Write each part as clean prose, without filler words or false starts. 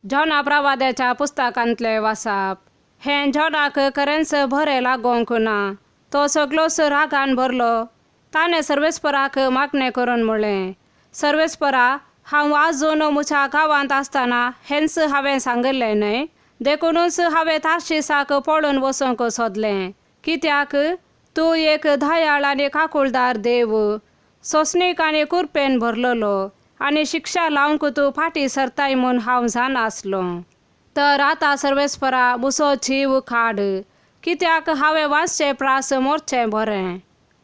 जॉना प्रवाद्याच्या पुस्तकांतलें वाचप. हें जॉनाक खरेंच बरें लागोंक ना. तो सगलोच रागान भरलो. ताणें सर्वेस्पराक मागणें करून म्हणलें, सर्वेस्परा, हांव आजून म्हज्या गांवांत आसतना हेंच हांवें सांगिल्लें न्हय? देखुनूच हांवें तार्शिसाक पळून वचूंक सोदलें. कित्याक तूं एक दयाळ आनी काकुळदार देव, सोंसणीक आनी कुरपेन भरलेलो आनी शिक्षा लावंक तूं फाटीं सरताय म्हूण हांव जाणा आसलों. तर आतां सर्वेस्परा, म्हजो जीव काड, कित्याक हांवें वाचचें प्रास मोरचें बरें.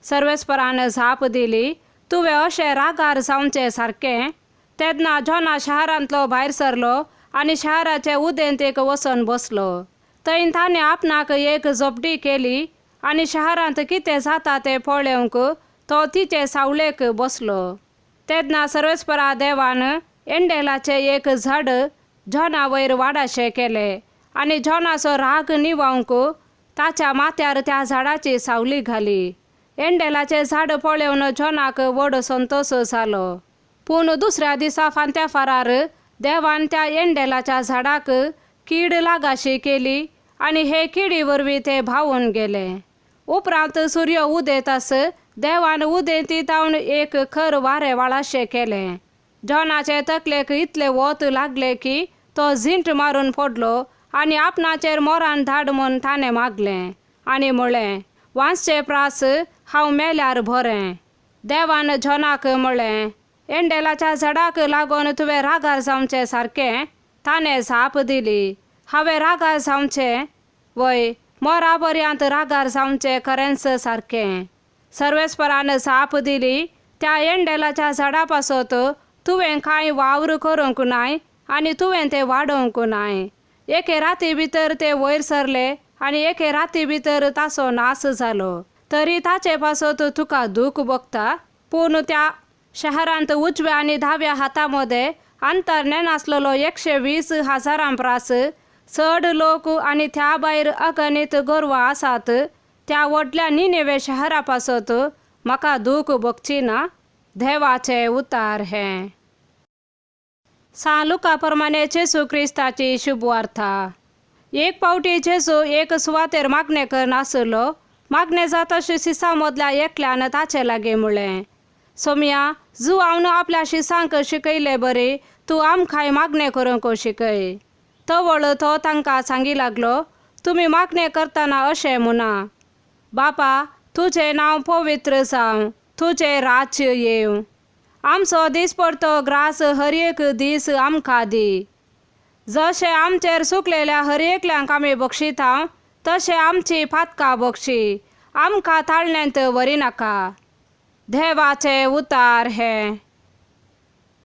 सर्वेस्परान जाप दिली, तुवें अशें रागार जावचें सारकें? तेन्ना जॉना शहरांतलो भायर सरलो आनी शहराचे उदेंतेक वचून बसलो. थंय ताणें आपणाक एक झोपडी केली आनी शहरांत कितें जाता तें पळोवंक तो तिचे सावळेक बसलो. तेन्ना सर्वेस्परा देवान एंडेलाचें एक झाड जॉना वयर वाडाशें केलें आनी जॉनाचो राग निवावंक ताच्या माथ्यार त्या झाडाची सावली घाली. एंडेलाचें झाड पळोवन जॉनाक व्हड संतोश जालो. पूण दुसऱ्या दिसा फांत्या फारार देवान त्या एंडेलाच्या झाडाक कीड लागाशी केली आनी हे किडी वरवीं ते भावून गेले. उपरांत सूर्य उदेतास देवान उदेंती तावन एक खर वारें वाळाशें केलें. जॉनाचे तकलेक इतलें वत लागलें की तो झिंट मारून पडलो आनी आपणाचेर मोरान धाड म्हूण ताणें मागलें आनी म्हणलें, वांचचे प्रास हांव मेल्यार बरें. देवान जॉनाक म्हणलें, एंडेलाच्या झाडाक लागून तुवें रागार जावचें सारकें? ताणें जाप दिली, हांवें रागार जावचें? वय, मोरा पर्यांत रागार जावचें खरेंच सारकें. सर्वेस्परान जाप दिली, त्या एंडेलाच्या झाडा पासत तुवें कांय वावर करूंक नाय आनी तुवें तें वाडोवंक नाय. एके राती भितर ते वयर सरले आनी एके राती भितर ताचो नाश जालो. तरी ताचे पासत तुका दूख भोगता. पूण त्या शहरांत उजव्या आनी दाव्या हाता मदें अंतर नेनासलेलो 120,000 प्रास चड लोक आनी त्या भायर अगणीत गोरवां आसात त्या व्हडल्या निनेवे शहरा पासत म्हाका दूख भोगची ना. देवाचें उतार हें. सां लुका प्रमाणे जेजू क्रिस्ताची शुभवार्ता. एक फावटी जेजू एक सुवातेर मागणें करून आसलो. मागणें जातशी शिसां मदल्या एकल्यान ताचे लागीं म्हणलें, सोमया, जुवावन आपल्या शिसांक शिकयले बरी तूं आमकांय मागणें करूंक शिकय. तवळ तो तांकां सांगी लागलो, तुमी मागणें करतना अशें म्हणा, बापा, तुजें नांव पवित्र जावं, तुजें राज्य येवं, आमचो दिसपडतो ग्रास हर एक दीस आमकां दी. जशें आमचेर सुकलेल्या हर एकल्यांक आमी बक्षिता तशें आमची पातकां बक्षी, आमकां ताळण्यांत व्हरिनाका. देवाचें उतार हें.